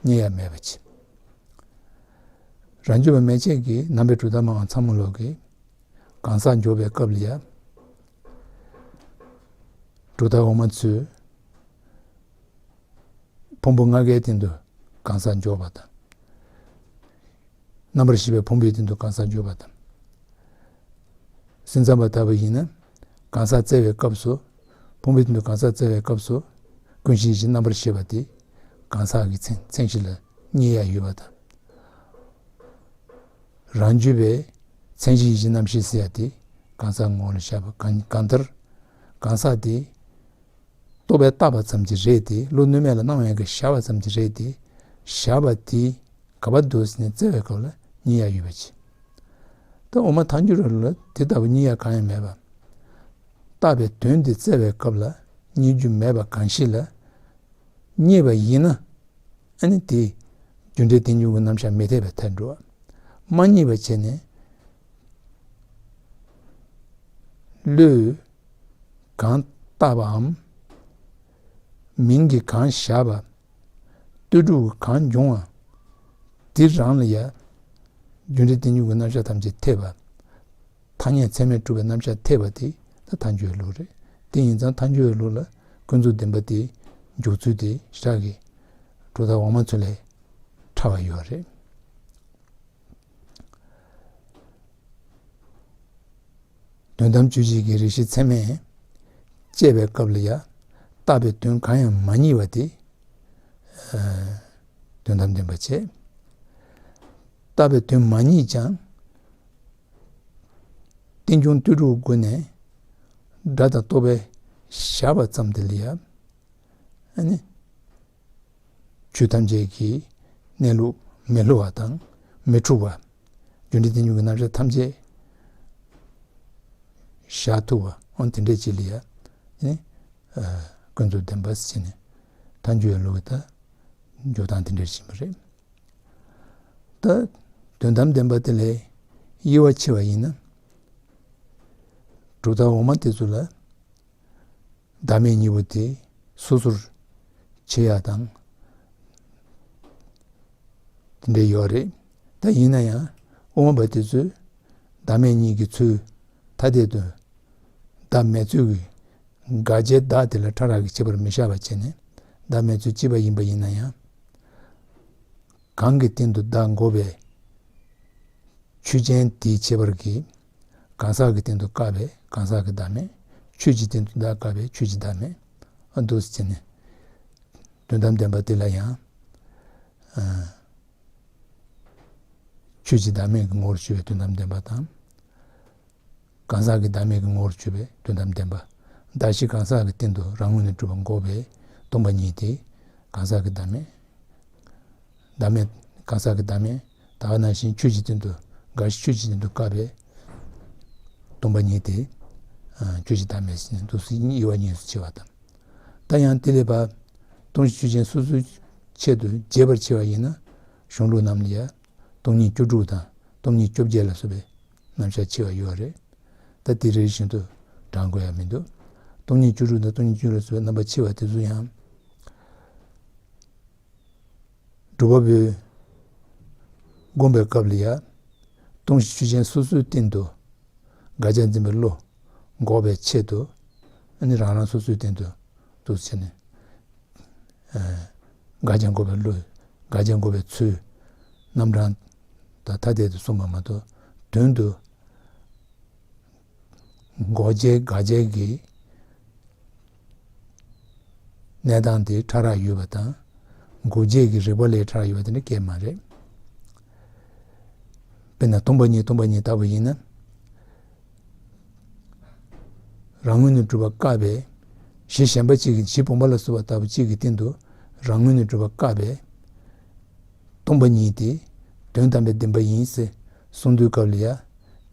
རྙེད་ཡ་མེད་པ་ཅིག་རང་རྒྱུད་པ་མན་ཆད་ཀྱི་ནང་པའི་གྲུབ་མཐའ་སྨྲ་བ་ཚང་མ་ལོག་གིས་གང་ཟག་འཇོག་པའི་སྐབས་ལ་ཡང་གྲུབ་མཐའ་འོག་མ་ཚོས་ཕུང་པོ་ལྔ་ཀའི་སྟེང་དུ་གང་ཟག་འཇོག་པ་དང་། རྣམ་པར་ཤེས་པའི་ཕུང་པོའི་སྟེང་དུ་གང་ཟག་འཇོག་པ་དང་། སེམས་ཙམ་པ་ལྟ་བུ་ཡིན་ན་གང་ཟག་བཙལ་བའི་སྐབས་སུ། ཕུང་པོའི་སྟེང་དུ་གང་ཟག་བཙལ་བའི་སྐབས་སུ། ཀུན་གཞི་ཡིད་བཞིན་རྣམ་པར་ཤེས་པ་དེ་གང་ཟག་གི་མཚན་མཚན་གཞི་ལ་རྙེད་ཡ་ཡོད་པ་དང་། རང་རྒྱུད་པའི་མཚན་གཞི་ཡིད་བཞིན་རྣམ་ཤེས་ཟེར་ཡ་དེ་གང་ཟག་ངོ་བོ་ལ་བཞག་པ་གང་གང་ལྟར་གང་ཟག་དེ་རྟོག་པས་བཏགས་པ་ཙམ་གྱི་རེད་དེ། བློ་གནོད་མེད་ལ་སྣང་བ་མེད་ཀྱིས་བཞག་པ་ཙམ་གྱི་རེད་དེ། བཞག་པ་དེ་ག་པར་འདུག་ཟེར་ནས་བཙལ་བའི་སྐབས་ལ་རྙེད་ཡ་ཡོད་པ་ཅིག་ད་འོག་མ་ཐལ་འགྱུར་བའི་ལུགས་ལ་དེ་ལྟ་བུ་རྙེད་ཡ་གང་ཡང་མེད་པ། བཏགས་པའི་དོན་དེ་བཙལ་བའི་སྐབས་ལ་རྙེད་རྒྱུ་མེད་པ་གང་ཞིག་ལ་རྙེད་པ་ཡིན་ན། ཨ་ནི་དེ་རྒྱུ་འབྲས་རྟེན་འབྱུང་གི་རྣམ་གཞག་མི་འཐད་པར་ཐལ་འགྲོ་བ། མ་རྙེད་པ་བྱས་ནས་བློས་གང་བཏགས་པའམ་མིང་གིས་གང་བཞག་པ། ལྟོས་གྲུབ་ཀྱིས་གང་འབྱུང་བ། དེ་རང་ལ་ཡང་རྒྱུ་འབྲས་རྟེན་འབྱུང་གི་རྣམ་གཞག་ཐམས་ཅད་ཐེག་པ། ཐ་སྙད་ཚད་མས་གྲུབ་པའི་རྣམ་གཞག་ཐེག་པ་དེ་ད་ཐལ་འགྱུར་བའི་ལུགས་རེད། དེ་ཡིན་ཙང་ཐལ་འགྱུར་བའི་ལུགས་ལ་ཀུན་རྫོབ་བདེན་པ་དེ་འཇོག་ཚུལ་དེ་ཞེ་དྲག་གི་གྲུབ་མཐའ་འོག་མ་ཚོ་ལས་ཕྲ་བ་ཡོད་རེད། དོན་དམ་དཔྱོད་བྱེད་ཀྱི་རིགས་ཤེས་ཚད་མས་དཔྱད་པའི་སྐབས་ལ་ཡང་བཏགས་པའི་དོན་གང་ཡང་མ་རྙེད་པ་དེ་དོན་དམ་བདེན་པ་བྱས། བཏགས་པའི་དོན་མ་རྙེད་ཀྱང་རྟེན་འབྱུང་ལྟོས་གྲུབ་སྒོ་ནས་སྒྲ་དང་རྟོག་པས་བཞག་པ་ཙམ་དེ་ལ་ཡང་ཨ་ནི། ཆོས་ཐམས་ཅད་ཀྱི་གནས་ལུགས་མི་བསླུ་བ་དང་མི་འཁྲུལ་བ། རྒྱུ་འབྲས་རྟེན་འབྱུང་གི་རྣམ་གཞག་ཐམས་ཅད་བཞག་ཐུབ་པ། འོ་དེ་འདྲ་ཅིག་ལ་ཡང་ནི་ཀུན་རྫོབ་བདེན་པ་ཟེར་ནས་ཐལ་འགྱུར་བའི་ལུགས་ཀྱི་ད་འཇོག་སྟངས་དེ་འདྲ་ཞིག་ཡིན་པ་རེད། ད་དོན་དམ་བདེན་པ་དེ་ལས་དབྱེ་བ་ཕྱེ་བ་ཡིན་ན། གྲུབ་མཐའ་འོག་མ་དེ་ཚོ་ལ། བདག་མེད་གཉིས་པོ་དེ་སོ་སོར་ཕྱེ་ཡ་དང་དེ་འདྲ་ཡོད་རེད། ད་ཡིན་ན་ཡང་དབུ་མ་པ་དེ་ཚོས་བདག་མེད་གཉིས་ཀྱི་ཚུལ་ཐ་དད་དུ་བདག་མེད་ཚུལ་གྱི་དགག་བྱའི་བདག་དེ་ལ་ཕྲ་རགས་ཀྱི་ཁྱད་པར་མི་བཞག་པ་བྱས་ནས་བདག་མེད་ཚུལ་གཅིག་པ་ཡིན་པ་ཡིན་ན་ཡང་། གང་གི་སྟེང་དུ་བདག་འགོག་པའི་ཆོས་ཅན་དེའི་ཁྱད་པར་གྱིས། གང་ཟག་གི་སྟེང་དུ་བཀག་པས་གང་ཟག་གི་བདག་མེད། ཆོས་ཀྱི་སྟེང་དུ་བདག་བཀག་པས་ཆོས་ཀྱི་བདག་མེད། ཨ་འདུག་སེ་བྱས་ནས། དོན་དམ་བདེན་པ་དེ་ལ་ཡང་། ཨ། ཆོས་ཀྱི་བདག་མེད་ཀྱི་ངོ་བོར་གྱུར་པའི་དོན་དམ་བདེན་པ་དང་། གང་ཟག་གི་བདག་མེད་ཀྱི་ངོ་བོར་གྱུར་པའི་དོན་དམ་བདེན་པ། བདག་གཞན་གང་ཟག་གི་སྟེང་དུ་རང་ངོས་ནས་གྲུབ་པ་འགོག་པའི་སྟོང་པ་ཉིད་དེ་གང་ཟག་གི་བདག་མེད། བདག་མེད་གང་ཟག་གི་བདག་མེད། ད་ག་ནང་བཞིན་ཆོས་ཀྱི་སྟེང་དུ་དགག་གཞི་ཆོས་ཀྱི་སྟེང་དུ་བཀག་པའི་སྟོང་པ་ཉིད་དེ་ཆོས་ཀྱི་བདག་མེད་ཟེར་ནས་འདུག་སེ་དབྱེ་བ་གཉིས་སུ་ཕྱེ་བ་དང་། ད་ཡང་དེ་ལས་ཕར་སྟོང་གཞི་ཆོས་ཅན་སོ་སོའི་ཆེད་དུ་རྒྱས་པར་ཕྱེ་བ་ཡིན་ན། གཞུང་ལུགས་རྣམས་ལ་ཡང་སྟོང་ཉིད་བཅུ་དྲུག་དང་སྟོང་ཉིད་བཅོ་བརྒྱད་ལ་སོགས་པའི་རྣམ་གཞག་ཕྱེ་བ་ཡོད་རེད། ད་དེ་རེ་རེ་བཞིན་དུ་བགྲང་དགོས་ཡ་མི་འདུག་སྟོང་ཉིད་བཅུ་དྲུག་དང་སྟོང་ཉིད་བཅུ་དྲུག་ལ་སོགས་པའི་རྣམ་པ་ཕྱེ་བ་དེ་ཚོ་ཡང་། སྒྲུབ་པ་པོས་བསྒོམ་པའི་སྐབས་ལ་ཡང་སྟོང་གཞི་ཆོས་ཅན་སོ་སོའི་སྟེང་དུ་དགག་བྱ་འཛིན་པའི་བློ་འགོག་པའི་ཆེད་དུ། ཨ་ནི་རང་རང་སོ་སོའི་སྟེང་དུ་འདུག་སེ་བྱས་ནས། ཨ། དགག་བྱ་འགོག་པའི་བློས་དགག་བྱ་འགོག་པའི་ཚུལ་རྣམ་གྲངས་དང་ཐ་དད་དུ་གསུངས་པ་མ་གཏོགས། དོན་དུ་འགོག་བྱའི་དགག་བྱའི་གི་གནས་སྟངས་དེ་ཕྲ་རགས་ཡོད་པ་དང་། འགོག་བྱེད་ཀྱི་རིགས་པ་ལས་ཕྲ་རགས་ཡོད་པ་དེ་འདྲ་སྐད་མ་རེད། དཔེར་ན་སྟོང་པ་ཉིད་སྟོང་པ་ཉིད་ལྟ་བུ་ཡིན་ན། རང་ངོས་ནས་གྲུབ་པ་བཀག་པས། གཞི་གཞན་པ་གཅིག་གི་གཞི་བུམ་པ་ལ་སོགས་པ་ལྟ་བུ་གཅིག་གི་སྟེང་དུ་རང་ངོས་ནས་གྲུབ་པ་བཀག་པས། སྟོང་པ་ཉིད་དེ་དོན་དམ་པའི་བདེན་པ་ཡིན་ཟེར་གསུང་དུས་སྐབས་ལ་ཡང་།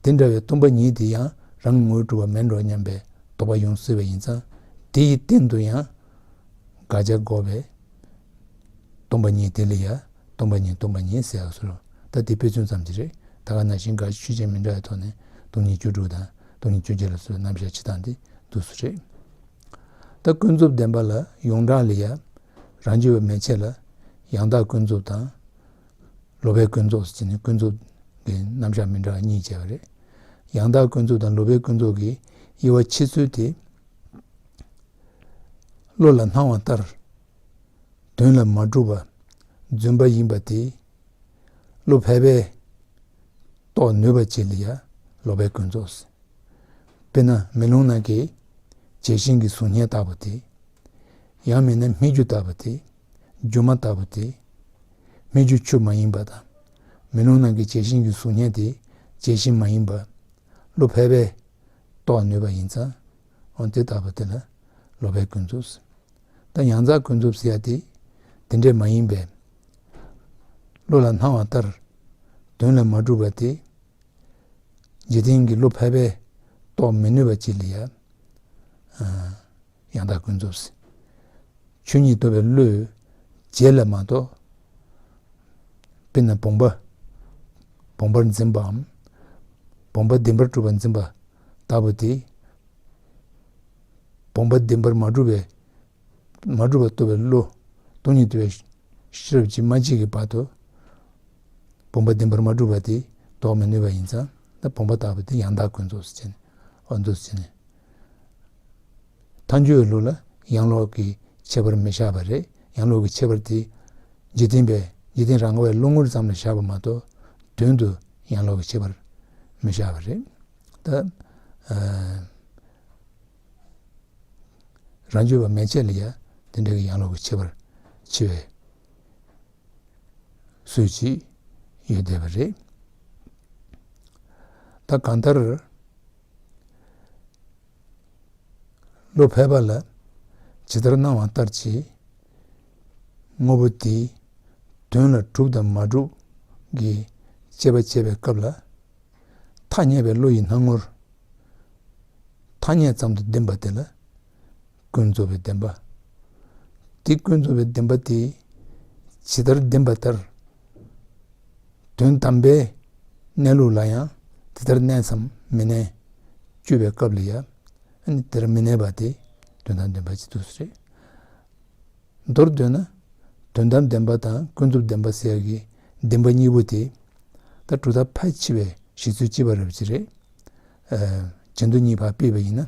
དེ་འདྲ་བའི་སྟོང་པ་ཉིད་དེ་ཡང་རང་ངོས་གྲུབ་པ་མིན་འགྲོ་སྙམ་པའི་དོགས་པ་ཡོང་སྲིད་པ་ཡིན་ཙང་། དེ་ཡི་སྟེང་དུ་ཡང་དགག་བྱ་འགོག་པས། སྟོང་པ་ཉིད་དེ་ལ་ཡང་སྟོང་པ་ཉིད་སྟོང་པ་ཉིད་ཟེར་ཡག་སོ། ད་དེ་དཔེ་མཚོན་ཙམ་གྱི་རེད། ད་ག་ནང་བཞིན་དགག་གཞི་ཆོས་ཅན་མི་འདྲ་བའི་ཐོག་ནས་ སྟོང་ཉིད་བཅུ་དྲུག་དང་སྟོང་ཉིད་བཅོ་བརྒྱད་ལ་སོགས་པའི་རྣམ་གཞག་བྱེད་སྟངས་དེ་འདུག་སེ་རེད། ད་ཀུན་རྫོབ་བདེན་པ་ལ་ཡོངས་གྲགས་ལ་ཡ། རང་རྒྱུད་པ་མན་ཆད་ལ་ཡང་དག་ཀུན་རྫོབ་དང་། ལོག་པའི་ཀུན་རྫོབ་ཟེར་ནས་ཀུན་རྫོབ་ཀྱི་རྣམ་གཞག་མི་འདྲ་བ་གཉིས་བྱས་པ་རེད། ཡང་དག་ཀུན་རྫོབ་དང་ལོག་པའི་ཀུན་རྫོབ་ཀྱི་དབྱེ་བ་ཕྱེ་ཚུལ་དེ། བློ་ལ་སྣང་བ་ལྟར། དོན་ལ་མ་གྲུབ་པ། རྫུན་པ་ཡིན་པ་དེ། བློ་ཕལ་པས་རྟོགས་ནུས་པ་ཅིག་ལ་ཡ་ལོག་པའི་ཀུན་རྫོབ་ཟེར། དཔེར་ན་མེ་ལོང་ནང་གི་བྱད་བཞིན་གྱི་གཟུགས་བརྙན་ལྟ་བུ་དེ། ཡང་མིན་ན་སྨིག་རྒྱུ་ལྟ་བུ་དེ། སྒྱུ་མ་ལྟ་བུ་དེ། སྨིག་རྒྱུ་ཆུ་མ་ཡིན་པ་དང་། མེ་ལོང་ནང་གི་བྱད་བཞིན་གྱི་གཟུགས་བརྙན་དེ་བྱད་བཞིན་མ་ཡིན་པ། བློ་ཕལ་པས་རྟོགས་ནུས་པ་ཡིན་ཙང་། འོ་དེ་ལྟ་བུ་དེ་ལ་ལོག་པའི་ཀུན་རྫོབ་ཟེར། ད་ཡང་དག་ཀུན་རྫོབ་ཟེར་ཡ་དེ་དེ་འདྲས་མ་ཡིན་པས། བློ་ལ་སྣང་བ་ལྟར་དོན་ལ་མ་གྲུབ་པ་དེ། འཇིག་རྟེན་གྱི་བློ་ཕལ་པས་རྟོགས་མི་ནུས་པ་ཅིག་ལ་ཡ། ཡང་དག་ཀུན་རྫོབ་ཟེར། ཆོས་ཉིད་རྟོགས་པའི་བློས་བྱས་ལ་མ་གཏོགས། དཔེར་ན་བུམ་པ། བུམ་པར་འཛིན་པའམ། བུམ་པ་བདེན་པར་གྲུབ་པར་འཛིན་པ་ལྟ་བུ་དེ། བུམ་པ་བདེན་པར་མ་གྲུབ་པའི། མ་གྲུབ་པ་རྟོགས་པའི་བློ། སྟོང་ཉིད་རྟོགས་པའི་ཤེས་རབ་ཀྱིས་མ་མཆིས་ཀྱི་བར་དུ། བུམ་པ་བདེན་པར་མ་གྲུབ་པ་དེ་རྟོགས་མི་ནུས་པ་ཡིན་ཙང་། ད་བུམ་པ་ལྟ་བུ་དེ་ཡང་དག་ཀུན་རྫོབ་ཟེར་བྱས་ནས། འོ་འདུག་སེ་བྱས་ནས། ཐལ་འགྱུར་བའི་ལུགས་ལ་ཡང་ལོག་གི་ཁྱད་པར་མི་བཞག་པ་རེད། ཡང་ལོག་གི་ཁྱད་པར་དེ་འཇིག་རྟེན་པས། འཇིག་རྟེན་རང་དབང་བའི་བློ་ངོར་ཙམ་ལ་བཞག་པ་མ་གཏོགས། དོན་དུ་ཡང་ལོག་གི་ཁྱད་པར་མི་བཞག་པ་རེད། ད། ཨ། རང་རྒྱུད་པ་མན་ཆད་ལ་ཡ་དེ་འདྲ་གི་ཡང་ལོག་གི་ཁྱད་པར་ཕྱེ་བའི་སྲོལ་ཅིག་ཡོད་བསྡད་པ་རེད། ད་གང་ལྟར། བློ་ཕལ་པ་ལ་ཇི་ལྟར་སྣང་བ་ལྟར་གྱི་དངོས་པོ་དེ་དོན་ལ་གྲུབ་དང་མ་གྲུབ་ཀྱི་དཔྱད་པ་བྱེད་པའི་སྐབས་ལ། ཐ་སྙད་པའི་བློ་ཡི་སྣང་ངོར་ཐ་སྙད་ཙམ་དུ་བདེན་པ་དེ་ལ་ཀུན་རྫོབ་པའི་བདེན་པ། དེ་ཀུན་རྫོབ་པའི་བདེན་པ་དེ་ཇི་ལྟར་བདེན་པ་ལྟར། དོན་དམ་པའི་གནས་ལུགས་ལ་ཡང་དེ་ལྟར་གནས་སམ་མི་གནས་དཔྱོད་པའི་སྐབས་ལ་ཡང་། ཨ་ནི་དེ་ལྟར་མི་གནས་པ་དེ་དོན་དམ་བདེན་པ་ཅིག་འདུག་སེ་རེད། མདོར་བསྡུས་ན། དོན་དམ་བདེན་པ་དང་ཀུན་རྫོབ་བདེན་པ་ཟེར་ཡག་གི་བདེན་པ་གཉིས་པོ་དེ། ད་གྲུབ་མཐའ་ཕལ་ཆེ་བས་གཞི་རྩའི་དཔྱད་པ་རབ་ཅིག་རེད། ཨ། ཇི་འདོད་གཉིས་ཕར་ཕུད་པ་ཡིན་ན།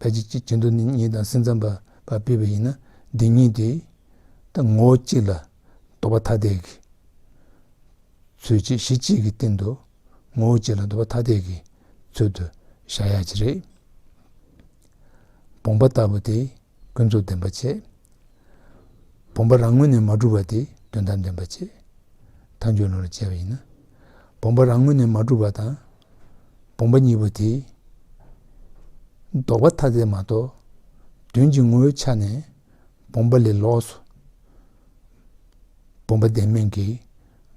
ཕལ་ཆེར་ཇི་འདོད་གཉིས་དང་སེམས་ཙམ་པ་ཕར་ཕུད་པ་ཡིན་ན། འདི་གཉིས་དེ་ད་ངོ་བོ་གཅིག་ལ་ལྡོག་པ་ཐ་དད་ཀྱི་ཚུལ་གཅིག་གཞི་གཅིག་གི་སྟེང་དུ་ངོ་བོ་གཅིག་ལ་ལྡོག་པ་ཐ་དད་ཀྱི་ཚུལ་དུ་བཞག་ཡག་ཅིག་རེད། བུམ་པ་ལྟ་བུ་དེ་ཀུན་རྫོབ་བདེན་པ་བྱས། བུམ་པ་རང་ངོས་ནས་མ་གྲུབ་པ་དེ་དོན་དམ་བདེན་པ་བྱས། ཐལ་འགྱུར་ལུགས་ལ་དཔྱད་པ་ཡིན་ན། བུམ་པ་རང་ངོས་ནས་མ་གྲུབ་པ་དང་། བུམ་པ་གཉིས་པོ་དེ་ལྡོག་པ་ཐ་དད་མ་གཏོགས། དོན་གྱི་ངོ་བོའི་ཆ་ནས་བུམ་པ་ལས་ལོགས་སུ། བུམ་པ་བདེན་མེད་ཀྱི་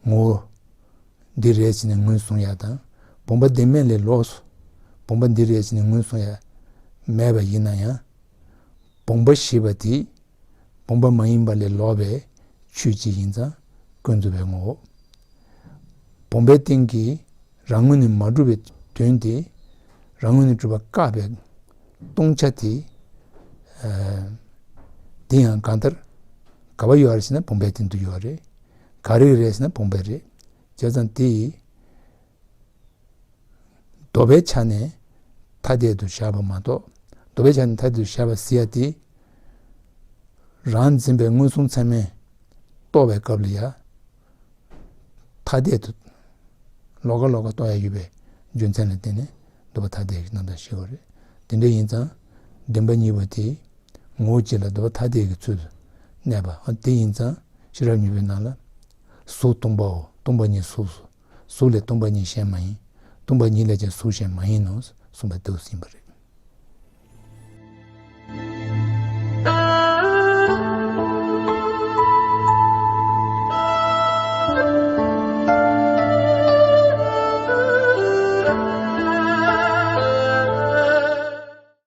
ངོ་བོ་འདི་རེད་ཟེར་ནས་ངོས་བཟུང་ཡག་དང་། བུམ་པ་བདེན་མེད་ལས་ལོགས་སུ་བུམ་པ་འདི་རེད་ཟེར་ནས་ངོས་བཟུང་ཡག་མེད་པ་ཡིན་ན་ཡང་། བུམ་པ་ཞེས་པ་དེ་བུམ་པ་མ་ཡིན་པ་ལས་ལོག་པའི་ཆོས་ཅིག་ཡིན་ཙང་ཀུན་རྫོབ་པའི་ངོ་བོ། བུམ་པའི་སྟེང་གི་རང་ངོས་ནས་མ་གྲུབ་པའི་དོན་དེ། རང་ངོས་ནས་གྲུབ་པ་བཀག་པའི་སྟོང་ཆ་དེ། ཨ། དེ་ཡང་གང་ལྟར་ག་པར་ཡོད་རེད་ཟེར་ན་བུམ་པའི་སྟེང་དུ་ཡོད་རེད། ག་རེ་རེད་ཟེར་ན་བུམ་པ་རེད། བྱས་ཙང་དེ་ལྡོག་པའི་ཆ་ནས་ཐ་དད་དུ་བཞག་པ་མ་གཏོགས། ལྡོག་པའི་ཆ་ནས་ཐ་དད་དུ་བཞག་པ་ཟེར་ཡ་དེ། རང་འཛིན་པའི་མངོན་སུམ་ཚད་མས་རྟོགས་པའི་སྐབས་ལ་ཡ། ཐ་དད་དུ་ལོགས་ཀ་ལོགས་ཀ་རྟོགས་ཡ་ཡོད་པའི་རྒྱུ་མཚན་ལ་བརྟེན་ནས་ལྡོག་པ་ཐ་དད་ཀྱི་རྣམ་གྲངས་ཤེས་དགོས་རེད། དེ་འདྲ་ཡིན་ཙང་བདེན་པ་གཉིས་པོ་དེ་ངོ་བོ་གཅིག་ལ་ལྡོག་པ་ཐ་དད་ཀྱི་ཚུལ་དུ་གནས་པ། ཨ། དེ་ཡིན་ཙང་ཤེས་རབ་སྙིང་པོའི་ནང་ལ། གཟུགས་སྟོང་པའོ། སྟོང་པ་ཉིད་གཟུགས་སོ། གཟུགས་ལས་སྟོང་པ་ཉིད་གཞན་མ་ཡིན། སྟོང་པ་ཉིད་ལས་ཀྱང་གཟུགས་གཞན་མ་ཡིན་ནོ། གསུངས་པ་འདུག་ཟིན་པ་རེད།